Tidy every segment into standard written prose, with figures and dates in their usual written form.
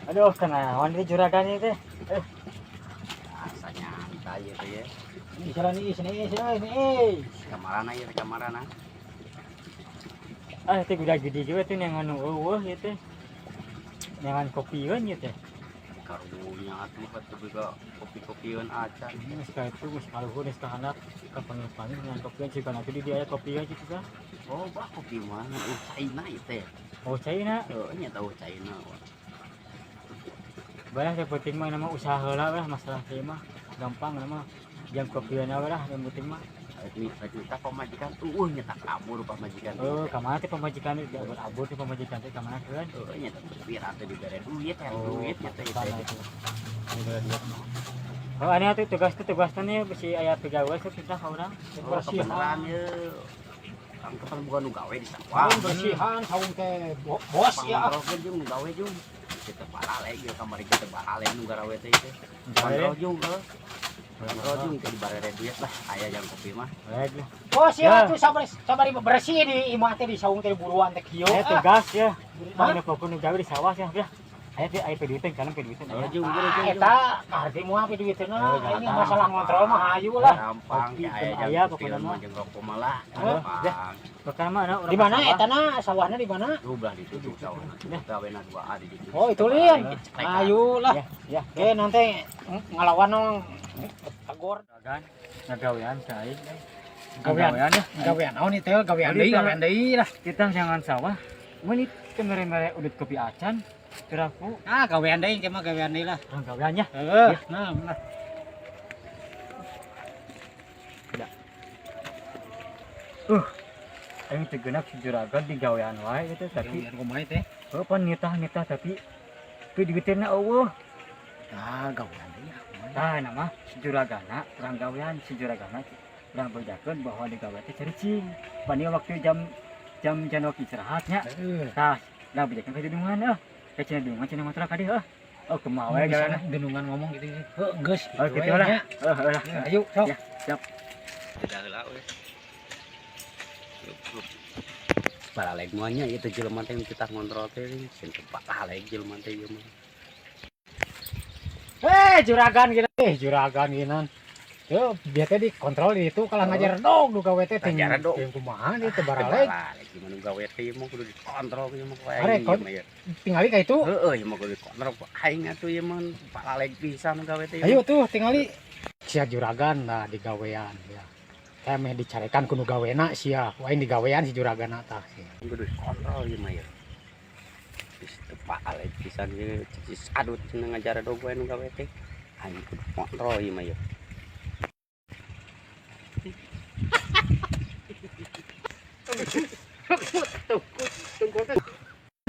Aduh, kenaon di juragan ieu teh? Asa nyantai ieu teh ya. Ini jalan ini sini sini sini. Kamarana ieu teh kamarana? Ah, teh udah gede juga tuh yang anu eueuh ieu teh. Nyangan kopieun ieu teh. Karunya atuh atuh juga kopi-kopieun acan. Ini geus ka itu geus kaluhur geus ka handap ka panggil-panggil nyangan kopieun siga nanti di dia aya kopieun gitu kan. Oh, bah kopi mana? Oh, China ieu teh. Oh, China. Heuh, nya tahu China. Barang yang penting mah nama usaha heula lah, masalah teh mah gampang nama jam kopieun we lah yang penting mah. Rek minta pamajikan eueuh nya tak kabur pamajikan. Oh, kamana teh pamajikan teh abur-abur teh pamajikan teh kamana keun? Heuh, nya teh pira teh dibere duit ya, Oh, duit nya teh sana teh. itu. Ini bere duit mah. Oh, aneh atuh tugas teh tugas teh nih bisi aya pegawai teh kita ka urang. Oh, kebenaran ye. Kang kapan bukan nu gawe di sawah. Saung bersihan, saung teh bos ya. Pangontrol jeung nu gawe jeung. Kita baraleg ye kamari kita baraleg nu garawe teh teh. Gawe. Pangontrol jeung heuh. Pangontrol jeung teh dibarere duit lah aya jang kopi mah. Baik lah. Bos Ya. ya tuh sabar sabar bersih di imah teh di saung teh buruan teh kieu. Aya tugas ya. Hah? Mana pokok nu gawe di sawah ya. Ya. Aya teh aya peduitan kana peduitan Heuh aya. jeung Ah, jeung jeung. eta kaharti moal pi duiteuna. Eh, Ini gampang. masalah ngontrol mah hayu lah. Gampang Kopi ke aya aya jang kopi pokokna mah. mah jeung rokok mah lah. Heuh, Gampang. Pokokna mah urang Di mana sawah. eta na sawahna di mana? Lu belah ditu sawahna. Gawena 2 A di ditu. Oh, itu lian. Ayo lah. Ya, ya. Oke, nanti ngalawan nong tegor. Juragan ngagawean ka aing. Gawean. Ngagawean ya. Gawean naon ieu teh? Gawean deui, gawean deui lah. Kita jangan sawah. Mun teu mere-mere udut kopi acan. Teraku Ah, gawean deui mah gawean deui lah. urang gawean ya. Heeh, nah, nah. Aing teu geunah si juragan di gawean wae gitu tapi Gawean kumaha teh? heuh pan nitah-nitah tapi teu duiteuna eueuh. Ah, gawean deui ah. Tah nama si juragana urang gawean si juragana urang bejakeun bahwa di gawe teh caricing. Pan ieu waktu jam jam jam waktu istirahatnya. Heeh. Tah, urang bejakeun ka dunungan euh. Ka cenah dunungan cenah motor ka dieu euh. Oh, kumaha wae gaweana. Denungan ngomong gitu. Heuh, geus Oh, gitu we lah. nya. Heuh, heuh lah. Ayo, sok. Ya, siap. Tidak heula we. Baraleg mah nya ieu teh jelema teh kita ngontrol teh sing teu baraleg jelema teh ieu mah. Eh, juragan gini. Eh, juragan gini. Yo, biar teh dikontrol di itu kalah ngajar dog nu gawe teh ting Ngajar dog. ting kumaha di teh baraleg. Baraleg gimana gawe teh ieu mah kudu dikontrol ieu mah ku Are, aing ieu mah ieu. Tingali ka itu. Heueuh ieu mah kudu dikontrol ku aing atuh ieu mah baraleg pisan nu gawe teh. Ayo tuh tingali sia juragan lah digawean ya. Teh meh dicarekan ku nu gawena sia. Ku aing digawean si juragana tah sia. Kudu dikontrol ieu mah ieu. Geus teu baraleg pisan ieu cici sadut cenah ngajar dog wae nu gawe teh. Aing kudu kontrol ieu mah ieu.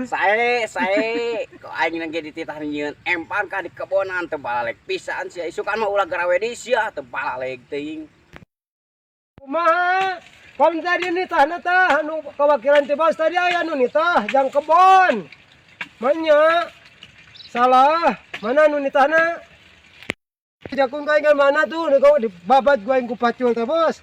Sae, sae, kok aing nang ge dititah nyieun empan ka di kebonan teu balaleg pisan sia isukan mah ulah garawe di sia teu balaleg teuing. Kumaha? Kom tadi nitahna tah anu kawakilan teh bos tadi aya nu nitah jang kebon. Manya salah, mana nu nitahna? Jakun ka ingan mana tuh nu kau dibabat gua aing ku pacul teh bos.